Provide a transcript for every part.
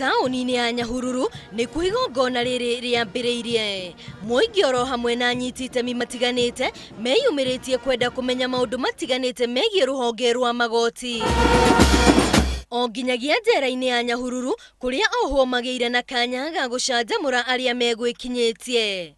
Taũni-inĩ ya Nyahururu nĩkuo igongona rĩrĩ rĩambĩrĩirie. Mũingĩ oro hamwe na anyiti itemi matiganĩte meyumĩrĩtie kwenda kũmenya maũndũ matiganĩte megiĩ rũhonge rwa magoti. O nginyagia njera-inĩ ya Nyahururu kũrĩa ohwo magĩire na kanya ga gũcanjamũra arĩa megwĩkinyĩtie.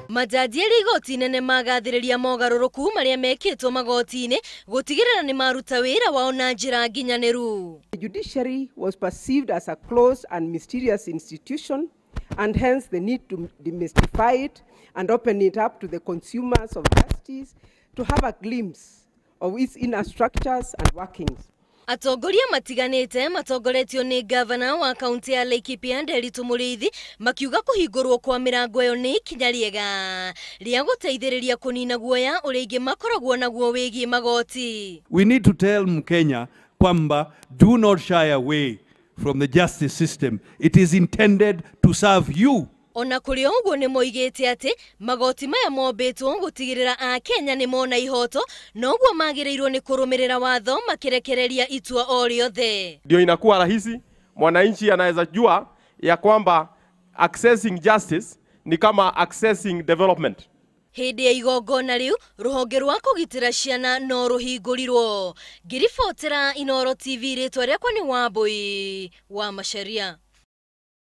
Majaji erĩ igoti inene magathĩrĩria mogarũrũku marĩa mekĩtwo magoti-inĩ gũtigĩrĩra nĩ maruta wĩra wao na njĩra nginyanĩru. The judiciary was perceived as a closed and mysterious institution, and hence the need to demystify it and open it up to the consumers of justice to have a glimpse of its inner structures and workings. Atongoria matiganĩte matongoretio nĩ gavana wa kaunti ya Laikipia Nderitu Mũrĩithi makiuga kũhingũrwo kwa mĩrango ĩyo nĩ ikinya rĩega rĩa gũteithĩrĩria kũnina guoya ũrĩa aingĩ makoragwo naguo wĩgiĩ magoti. We need to tell Mkenya kwamba do not shy away from the justice system. It is intended to serve you. Ona kũrĩ ũguo nĩ moigĩte atĩ magoti maya mombĩtwo gũtigĩrĩra akenya nĩ mona ihoto noguo magĩrĩirwo nĩ kũrũmĩrĩra watho makĩrekereria itua o rĩothe. Ndio inakuwa rahisi, mwananchi anaweza jua ya kwamba accessing justice ni kama accessing development. Hĩndĩ ya igongona rĩu rũhonge rwa kũgitĩra ciana no rũhingũrirwo. Ngĩribotera Inooro TV, rĩtwa rĩakwa nĩ Wambui wa Macharia.